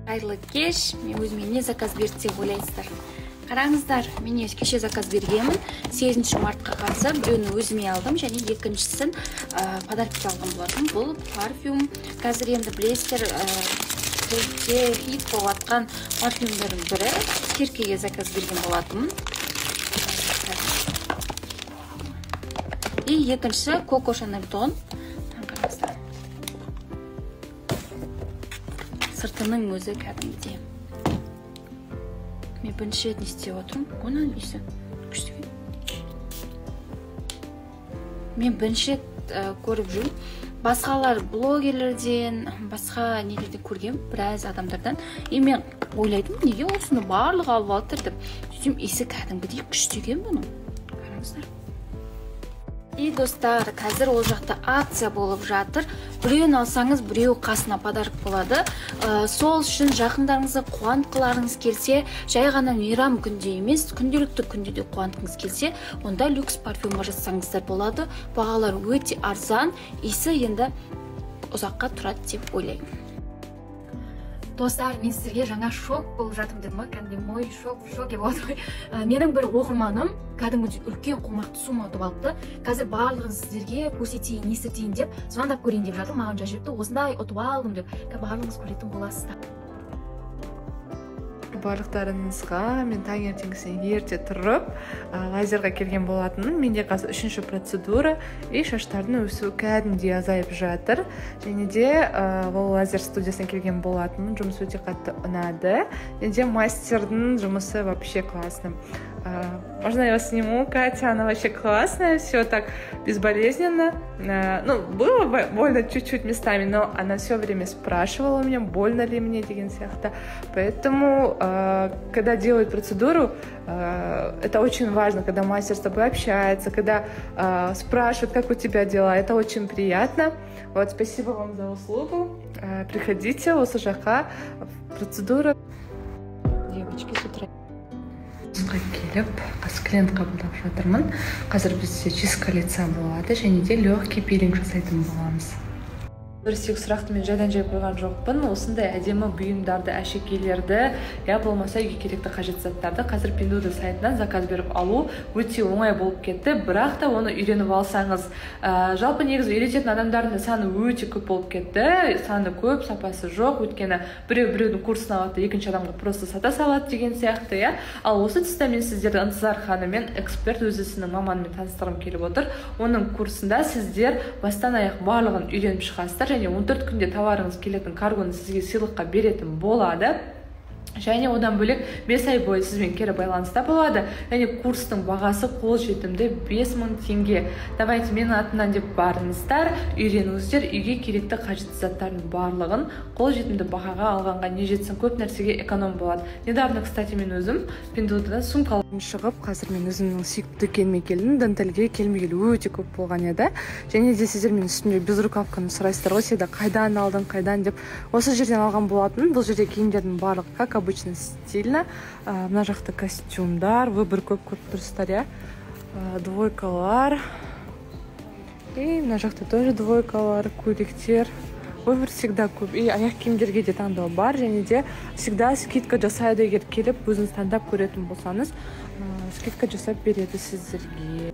Қайырлы кеш. Мен өзіме не заказ берді деп ойлайсыздар? Қараңыздар, мен кеше заказ бергенмін. 8 мартқа қарсы біреуін өзіме алдым және екіншісін подарокке алған болатынмын. Бұл парфюм. Қазір енді білесіздер, трендте хит болып жатқан парфюмдердің бірі. Киркеге заказ берген болатынмын. И екіншісі Коко Шанель тон. Қараңыздар. Сыртының өзі кәдімгідей. Мен бірінші рет не істеп отырмын. Оның иісі күшті екен. Мен бірінші рет көріп жүрмін. Басқалар блогерлерден, басқа нелерден көргем, біраз адамдардан. И мен ойлайтынмын, неге осыны барлығы алып алды деп. Сөйтсем иісі кәдімгідей күшті екен бұның. Қараңыздар. И достар, қазір ол жақта акция болып жатыр. Біреуін алсаңыз, біреуі қасына подарок болады. Сол үшін жақындарыңызды қуантқыларыңыз келсе, жай ғана мейрам күнде емес, күнделікті күнде де қуантқыңыз келсе, онда люкс парфюмға жазсаңыздар болады. Бағалар өте арзан, иісі енді ұзаққа тұрады деп ойлаймын. Достар, мен сіздерге жаңа шок болып жатырмын дедім ғой, кәдімгідей мой шок, в шоке болып жатыр. Менің бір оқырманым кәдімгідей үлкен қомақты сумма ұтып алыпты. Қазір барлығын сіздерге көрсетейін, естіртейін деп, звондап көрейін деп жатыр. Маған жазып жіберіпті, осындай ұтып алдым деп. Қазір барлығыңыз көретін боласыздар. Барлықтарыңызға мен таңертеңгісін ерте тұрып лазерға келген болатынмын. Менде қазір 3-ші процедура, и шаштардың өсуі кәдімгідей азайып жатыр. Және де ол лазер студиясына келген болатынмын. Жұмыс өте қатты ұнады. Және де мастердің жұмысы вообще классно. Можно я вас сниму, Катя? Она вообще классная, все так безболезненно. Ну, было больно чуть-чуть местами, но она все время спрашивала у меня, больно ли мне, деген сияқты. Поэтому, когда делают процедуру, это очень важно, когда мастер с тобой общается, когда спрашивает, как у тебя дела, это очень приятно. Вот, спасибо вам за услугу. Приходите, осы жаққа, процедура. Девочки, с утра келіп, қазір клиент қабылдап жатырмын. Қазір бізде чистка лица болады және де легкий пилинг жасайтын боламыз. Бір сегіз сұрақты мен жайдан жай қойған жоқпын. Осындай әдемі бұйымдарды, әшекейлерді, я болмаса үйге керекті қажетті заттарды қазір Пиндуодуо сайтынан заказ беріп алу өте оңай болып кетті. Бірақ та оны үйреніп алсаңыз, жалпы негізі үйрететін адамдардың да саны өте көп болып кетті. Саны көп, сапасы жоқ. Өйткені біреу біреудің курсын алады, екінші адамға просто сата салады деген сияқты, иә. Ал осы тұста мен сіздерді Ынтызар ханыммен, эксперт, өз ісінің маманымен таныстырғым келіп отыр. Оның курсында сіздер бастан аяқ барлығын үйреніп шығасыздар және 14 күнде товарыңыз келетін каргоны сізге сыйлыққа беретін болады. Және одан бөлек 5 ай бойы сізбен кері байланыста болады. Және курстың бағасы қолжетімді 5000 теңге. Давайте менің атымнан деп барыңыздар, үйреніңіздер, үйге керекті қажетті заттардың барлығын қолжетімді бағаға алғанға не жетсін, көп нәрсеге эконом болады. Недавно, кстати, мен өзім Пиндуодуодан сумка алып шығып, қазір мен өзімнің сүйікті дүкеніме келдім. Дантельге келмегелі өте көп болған еді. Және де сіздер менің үстімде безрукавканы сұрайсыздар ғой, всегда қайдан алдың, қайдан деп. Осы жерден алған болатын. Бұл жерде киімдердің барлығы как обычно стильно. Мына жақта костюмдар, выбор көп көріп тұрсыздар, иә. Двойкалар. И мына жақта тоже двойкалар, көйлектер. Выбор всегда көп. И аяқ киімдерге де таңдау бар. Және де всегда скидка жасайды, егер келіп өзіңіз таңдап көретін болсаңыз, скидка жасап береді сіздерге.